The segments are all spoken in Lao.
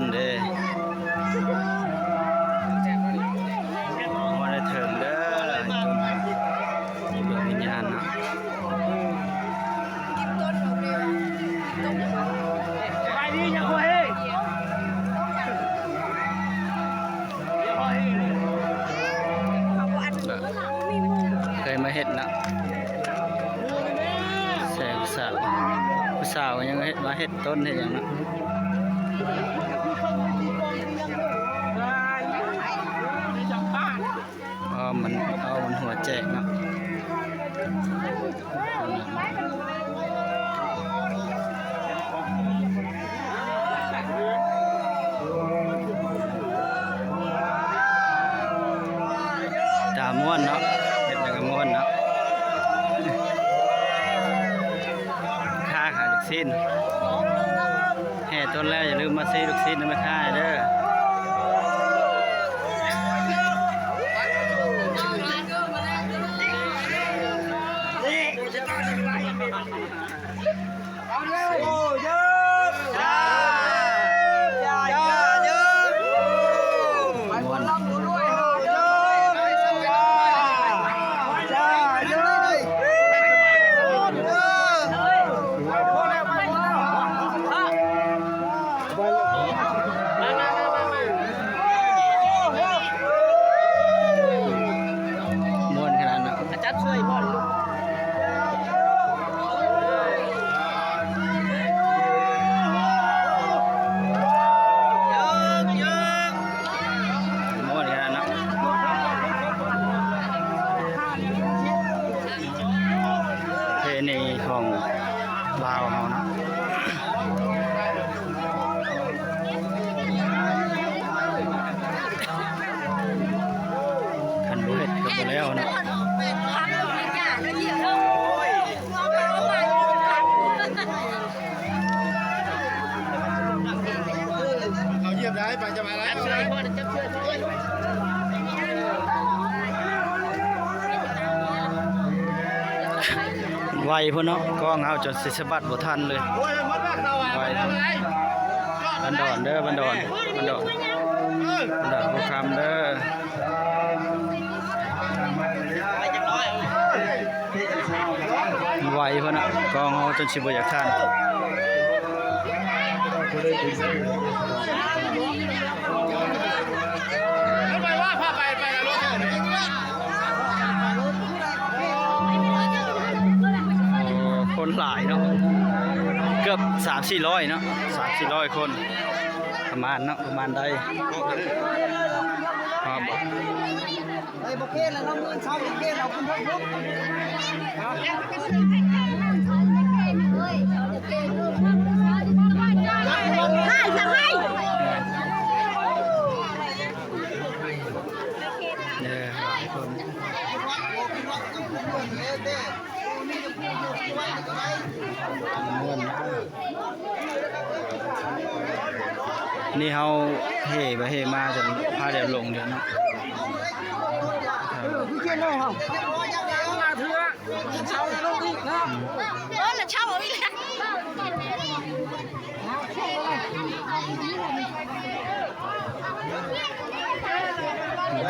ນເດ້ ຮອດໄດ້ເຖິງເດີ ດວງວິນຍານເນາະ. ສະບາຍດີ ຢາກຫົວເຮ ເຄີຍມາເຮັດນະ ແຊງສາວ ຜູ້ສາວຍັງເຮັດ ມາເຮັດຕົ້ນເຮັດຫຍັງນະ. ອໍ ມັນ ອໍ ມັນຫົວແຈກເນາະ. ຕາມ່ວນເນາະ ເຮັດແລ້ວກໍມ່ວນເນາະ. ຄ້າຂາຍລູກຊີ້ນ ແຫ່ຕົ້ນແລ້ວ ຢ່າລືມມາຊື້ລູກຊີ້ນນຳແມ່ຄ້າເດີ. ມ່ວນຂະໜາດນັ້ນ ຈັບຊ່ວຍມ່ວນລູກ. ໂອ້ ນີ້ນະ ເພນີຂອງລາວເຮົານະ. ຄັນບໍ່ເຮັດກໍບໍ່ແລ້ວເນາະ. ເຂົາຢຽບໄດ້ ໄປຈະມາແລ້ວ. ໄວພຸ້ນເນາະ ກ້ອງເຮົາຈົນຊິສະບັດບໍ່ທັນເລີຍ. ໄວພຸ້ນ ບັນດອນເດີ ບັນດອນ ບັນດອນ ບັນດອນພູຄຳເດີ. ໄວພຸ້ນນະ ກ້ອງເຮົາຈົນຊິບໍ່ຢາກທັນ. ໂອ້ ຄົນຫຼາຍເນາະ ເກືອບສາມສີ່ຮ້ອຍເນາະ ສາມສີ່ຮ້ອຍຄົນ ປະມານເນາະ ປະມານໃດ ຮອດບໍ່? ເອີຍ ບໍ່ເຄນແລ້ວເນາະ ມື້ເຊົ້າບໍ່ເຄນແລ້ວ ຂຶ້ນເທິງພຸ້ນ. ເດີ ຫຼາຍຄົນ ມ່ວນ. ນີ້ເຮົາເຮໄປເຮມາຈົນພາດຽວລົງເດີເນາະ. ເອີ ຄືເຂດນ້ອຍເຮົາ ເອົາລົງອີກເນາະ. ເອີ ລະເຊົ່າເອົາອີກແລ້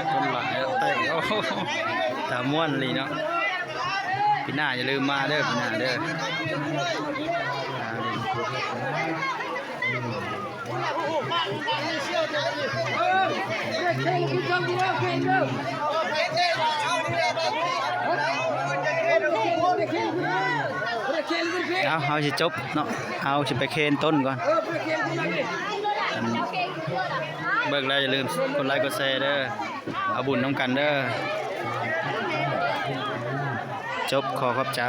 ວ. ຄົນຫຼາຍເນາະ ແຕ່ງ ໂອ້ ຕາມ່ວນອີ່ຫຼີເນາະ. ປີໜ້າຢ່າລືມມາເດີ ປີໜ້າເດີ. ເອົາ ເຮົາຊິຈົບເນາະ ເຮົາຊິໄປເຄນຕົ້ນກ່ອນ. ອັນ ເບິ່ງແລ້ວຢ່າລືມກົດໄລກົດແຊເດີ. ເອົາບຸນນຳກັນເດີ. ຈົບ ຂໍຂອບໃຈ.